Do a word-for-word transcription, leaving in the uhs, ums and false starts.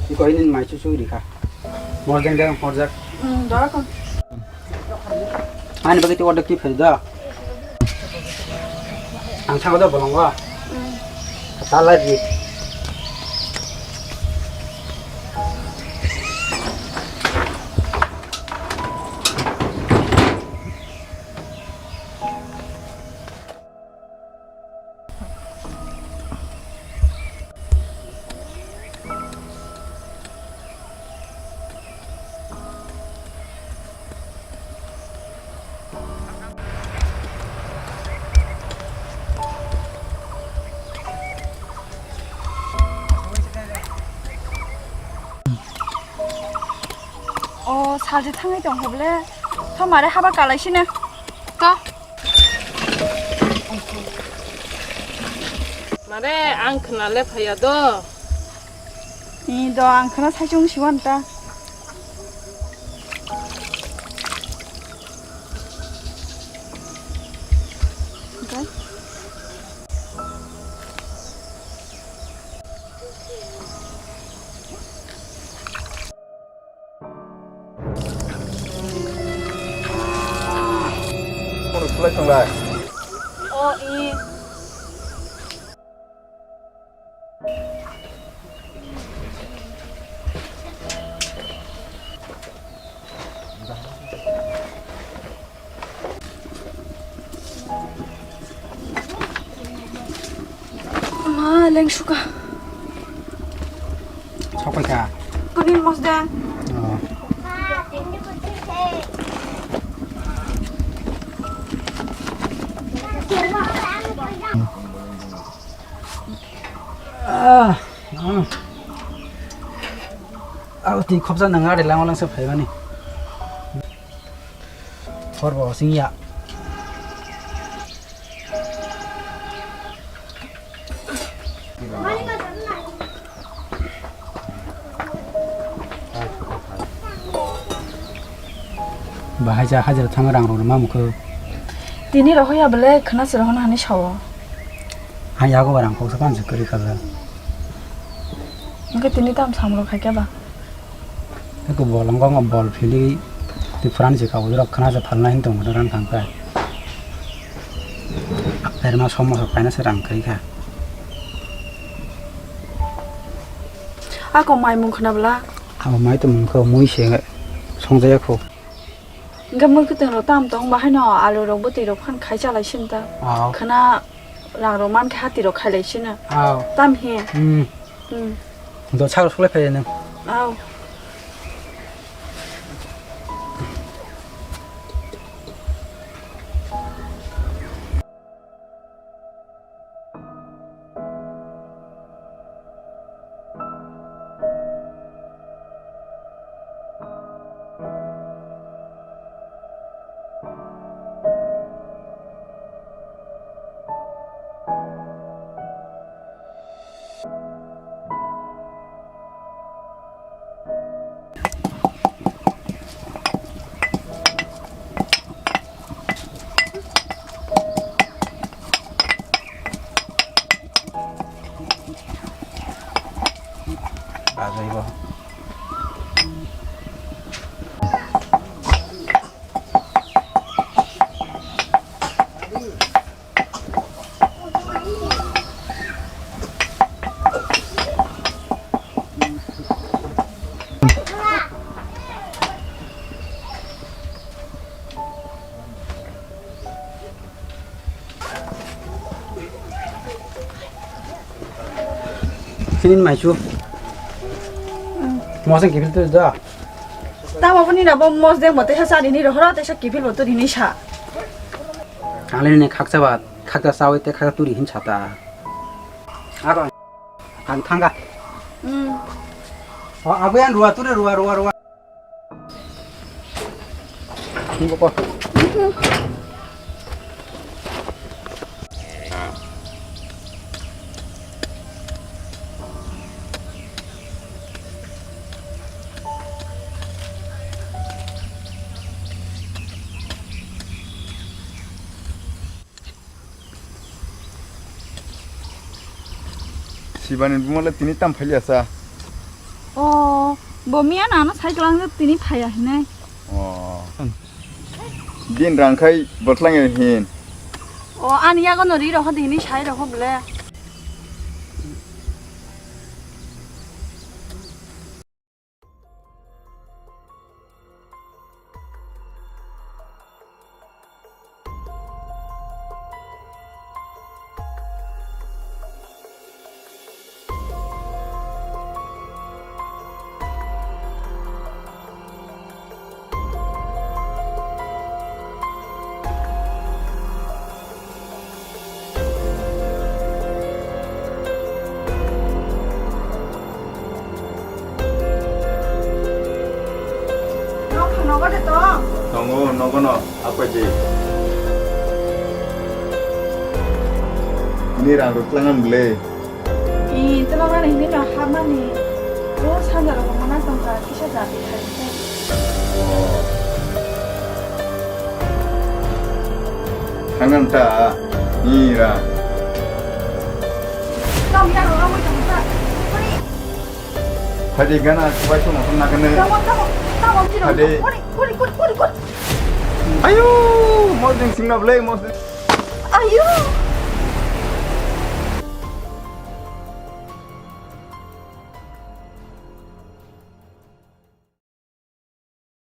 Iko ini mai susu rika. Morjang jang morjak. Hmm, dorong. Ani bagwi tei order twi phai da. Ang thango da bolongo. Tala di. O salji thangwi tongkha ble. Tho mare haba kalaisina. To. Mare ang khna le phaiya do. Ni do ang khna sai chung siwan ta. Sulai thanglai. O, i. Ma, leng suka. Sok pai kha. Kuni mos de. Oh. Ah, ah. Abo twi khopsa nang ari lango langsa phaimani. Hor bo sing ya. Bahai ja hajira thang rang rok ma mukho. Tini rohoya bele khna se rohona hani sao. Hai yago barang koksa pansi kari kala. Engke tini tam samro khai kya ba? Eko bolong kong bol phili ti phuran si kabo rok khna se phalna hin tong ran thang kai. Aper ma somo sok paina se rang kai kha. Ako mai mung khna bla? Abo mai to mung kho mui se songjaya kho. Engke mui kwtwng rok tam tong bahai no alu rok bwtwi rok phan khai chalai sim ta. Ah. Khna Rang rok mankhe hati rok khailai sino. Aw. Tam he. Hmm. Hmm. Do chak rok suklai phai nang. Aw. Bagwi bo. Sini maisu. Moseng kiphil tu da. Tamo boni na bo mos deng bo tesa sani ni rohoro tesa kiphil bo tu ni sa. Ang le ni khaksa ba, khaksa sawi te khaksa turi hin sata. Ako ang thangga. Hmm. O abu yang dua tu deh, dua, dua, dua. Ini apa? Sibani bumole tini tam phaiya sa. O, bo miya nano cycle ang tini phaiya hinai. O. Din rang khai botlang hin. O, ani yago no ri roho dini sai roho ble. Nokha nogo de tong? Tongo, nogo no, akwai de. Ini rang rok tlangan bele. Ih, tolong ani hini no hapmani. O sanja rok mana tongkha, kisa jati hai. Hangan ta, ira. Tamo ya, ro, amo, tamo, ta. Kori. Hadi gana, kuai tu makan nak kena. Tamo, tamo, tamo, tamo. Hadi. Kori, kori, kori, kori, kori. Ayo, mau ding sing na belai, mau ding. Ayo.